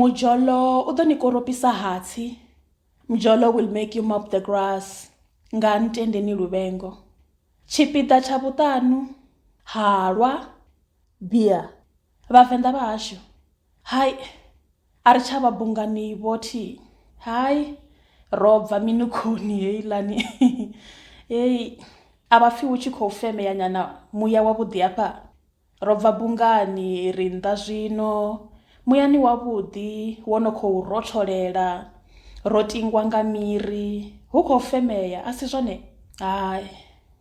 Mujolo u ḓo ni koropisa hatsi. Mjolo will make you mop the grass. Nga Ntendeni Luvhengo. Tshipiḓa tsha vhuṱanu, halwa, beer. Vhavenḓa vha hashu, hai, a ri tsha vha bungani vho thi. Hai, ro bva minukhoni heiḽani. Hei, a vha pfi hu tshi khou femea nyana muya wavhuḓi hafha. Ro bva bungani ri nnḓa zwino, muyani wavhuḓi wo no khou rotholela, ro tingwa nga miri, hu khou femea a si zwone? Hai,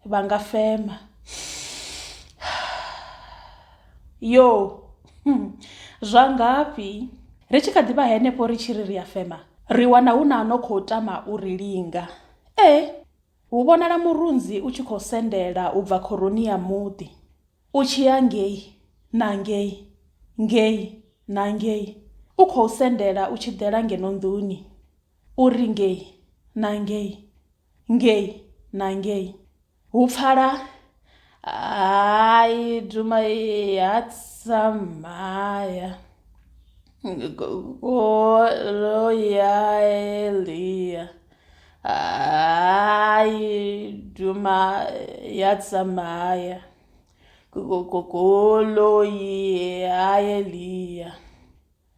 vha nga fema. Yo, zwa ngafhi? Ri tshi kha ḓi vha henefho ri tshi ri ri a fema, ri wana hu na a no khou tama u ri linga. Ee, hu vhonala murunzi u tshi khou sendela u bva khoroni ya muḓi. U tshi ya ngei na ngei, ngei na ngei, u khou sendela u tshi ḓela ngeno nḓuni. U ri ngei na ngei, ngei na ngei. Hu pfala hai duma ya tsamaya goloi ya Elia hai duma ya tsamaya goloi ya Elia.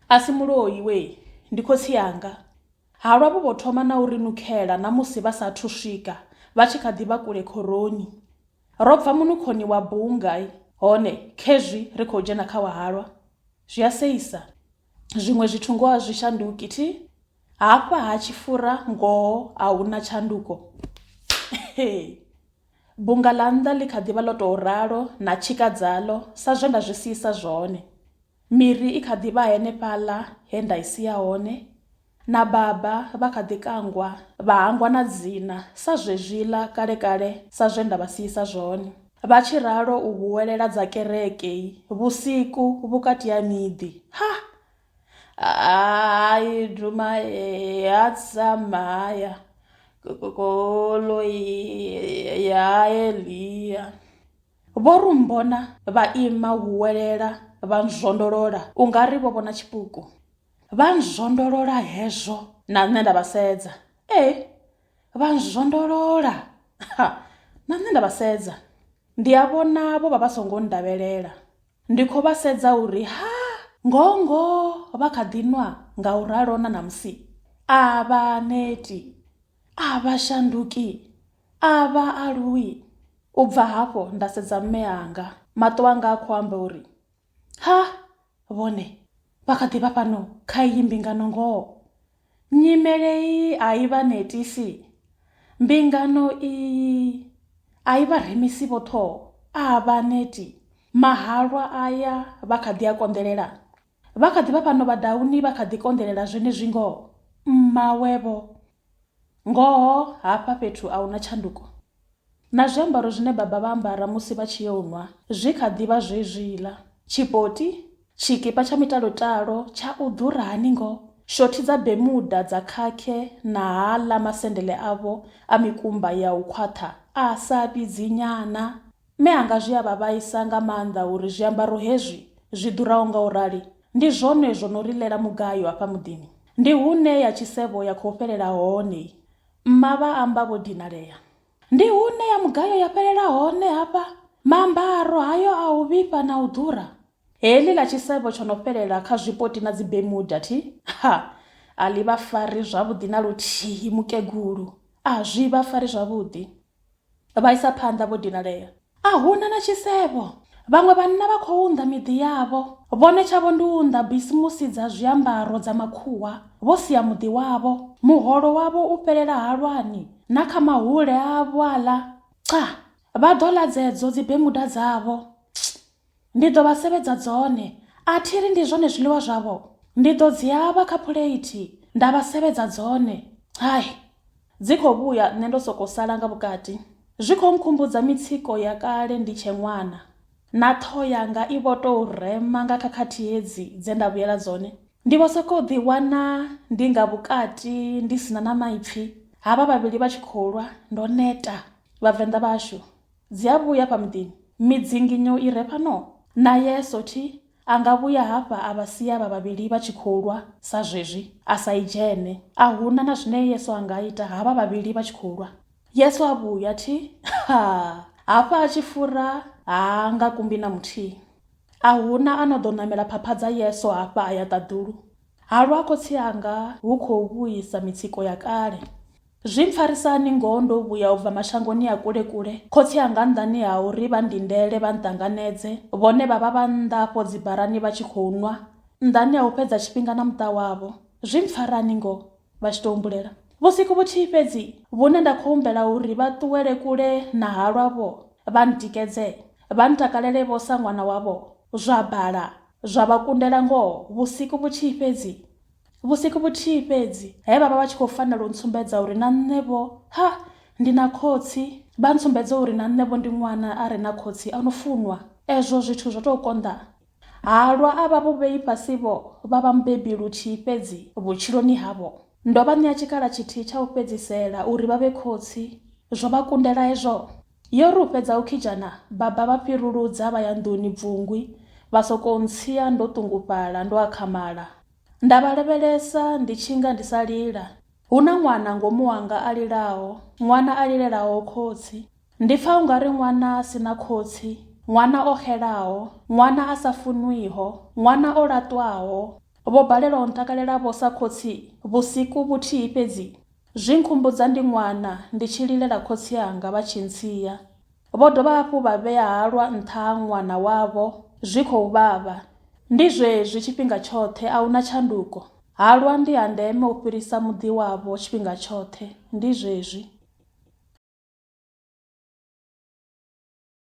A si muloi wee, ndi khotsi anga. Halwa vhu vho thoma na u ri nukhela na musi vha sa athu swika, vha tshi kha ḓi vha kule khoroni. Ro bva munukhoni wa bunga, hone khezwi ri khou dzhena kha wa halwa. Zwi a seisa. Zwiṅwe zwithu ngoho a zwi shanduki thi. Hafha ha Tshifura ngoho a hu na tshanduko. Bunga ḽa nnḓa ḽi kha ḓi vha ḽo tou ralo na tshika dzaḽo sa zwe nda zwi siisa zwone. Miri i kha ḓi vha henefhaḽa he nda i sia hone, na baba vha kha ḓi kangwa vha hangwa na dzina sa zwezwiḽa kale-kale sa zwe nda vha siisa zwone. Vha tshi ralo u huwelela dza kereke vhusiku vhukati ha miḓi. Ha! Hai duma ya tsamaya goloi ya Elia. Vho ri u mmbona vha ima u huwelela vha nzwondolola u nga ri vho vhona tshipuku. Vha nzwondolola hezwo na nṋe nda vha sedza. Ee, vha nzwondolola ha, na nṋe nda vha sedza. Ndi a vhona vho vha vha songo nndavhelela. Ndi khou vha sedza uri ha, ngoho ngoho vha kha ḓi nwa nga u ralo na ṋamusi. A vha neti, a vha shanduki, a vha aluwi. U bva hafho nda sedza mme anga, maṱo anga a khou amba uri, Ha! Vhone vha kha ḓi vha fhano kha iyi mbingano ngoho. Nyimele iyi a i vha netisi? Mbingano iyi a i vha remisi vho ṱhoho? A vha neti? Mahalwa aya vha kha ḓi a konḓelela? Vha kha ḓi vha fhano Vhadauni vha kha ḓi konḓelela zwenezwi ngoho? Mmawevho! Ngoho hafha fhethu a hu na tshanduko. Na zwiambaro zwine baba vha ambara musi vha tshi yo nwa zwi kha ḓi vha zwezwiḽa. Tshipoti, tshikipa tsha mitalo-talo tsha u ḓura hani ngoho, shothi dza bemuda dza khakhe na haaḽa masendele avho a mikumba ya u khwaṱha a sa vhidzi nyana. Mme anga zwi a vha vhaisa nga maanḓa uri zwiambaro hezwi zwi ḓuraho nga u rali ndi zwone zwo no ri ḽela mugayo hafha muḓini. Ndi hune ya tshisevho ya khou fhelela hone. Mma vha amba vho dinalea. Ndi hune ya mugayo ya fhelela hone hafha. Maambaro hayo a u vhifha na u ḓura. Heḽi ḽa tshisevho tsho no fhelela kha zwipoti na dzibemuda thi? Ha! A ḽi vha fari zwavhuḓi na luthihi mukegulu. A zwi vha fari zwavhuḓi. Vha isa phanḓa vho dinalea. A hu na na tshisevho. Vhaṅwe vhanna vha khou unḓa miḓi yavho. Vhone tshavho ndi u unḓa bisimusi dza zwiambaro dza makhuwa vho sia muḓi wavho. Muholo wavho u fhelela halwani na kha mahule avho aḽa. Cha! Vha ḓo ḽa dzedzo dzibemuda dzavho. Ndi ḓo vha sevhedza dzone. A thi ri ndi zwone zwiḽiwa zwavho? Ndi ḓo dzi avha kha phuleithi nda vha sevhedza dzone. Hai, dzi khou vhuya nṋe ndo sokou sala nga vhukati. Zwi khou nkhumbudza mitsiko ya kale ndi tshe ṅwana. Na ṱhoho yanga i vho tou rema nga khakhathi hedzi dze nda vhuyela dzone. Ndi vho sokou ḓiwana ndi nga vhukati ndi si na na maipfi. Havha vhavhili vha tshi khou lwa, ndo neta. Vhavenḓa vhashu, Dzi a vhuya fha muḓini. Midzinginyo i re fhano? Na Yesu thi. A nga vhuya hafha a vha sia vha vhavhili vha tshi khou lwa sa zwezwi, a sa i dzhene. A hu na na zwine Yesu a nga ita havha vhavhili vha tshi khou lwa. Yesu a vhuya thi, ha! Hafha a tshi fura ha nga kumbi na muthihi. A hu na a no ḓo ṋamela phapha dza Yesu hafha a ya ṱaḓulu. Halwa ha khotsi anga hu khou vhuisa mitsiko ya kale. Zwi mpfarisani ngoho ndo vhuya u bva mashangoni a kule-kule, khotsi anga nnḓani ha uri vha ndindele vha nṱanganedze, vhone vha vha vha nnḓa afho dzibarani vha tshi khou nwa, nnḓani ha u fhedza tshifhinga na muṱa wavho. Zwi mpfarani ngoho? Vha tshi tou humbulela. Vhusiku vhuthihi fhedzi vhune nda khou humbela uri vha ṱuwele kule na halwa-vho, vha ntikedze, vha ntakalele-vho sa ṅwana wavho, zwa bala, zwa vha kundela ngoho, vhusiku vhuthihi fhedzi. Vhusiku vhuthihi fhedzi he vha vha vha tshi khou fanela u ntsumbedza uri na nṋe-vho, ha, ndi na khotsi, vha ntsumbedze uri na nṋe-vho ndi ṅwana a re na khotsi a no funwa. Ezwo zwithu zwo tou konḓa. Halwa a vha vhu vhei fhasi-vho, vha vha mubebi luthihi fhedzi vhutshiloni havho. Ndo vha ṋea tshikhala tshithihi tsha u fhedzisela uri vha vhe khotsi. Zwo vha kundela hezwo. Yo ri u fhedza u khidzhana, baba vha fhiruludza vha ya nḓuni bvungwi, vha sokou ntsia ndo ṱungufhala ndo akhamala. Nda vha lavhelesa ndi tshi nga ndi sa lila. Hu na ṅwana ngomu wanga a lilaho, ṅwana a lilelaho khotsi. Ndi pfa u nga ri ṅwana a si na khotsi, ṅwana o xelaho, ṅwana a sa funwiho, ṅwana o laṱwaho. Vho balelwa u ntakalela-vho sa khotsi vhusiku vhuthihi fhedzi. Zwi nkhumbudza ndi ṅwana ndi tshi lilela khotsi anga vha tshi ntsia. Vho dovha hafhu vha vhea halwa nṱha ha ṅwana wavho. Zwi khou vhavha. Ndi zwezwi tshifhinga tshoṱhe, a hu na tshanduko. Halwa ndi ha ndeme u fhirisa muḓi wavho tshifhinga tshoṱhe. Ndi zwezwi.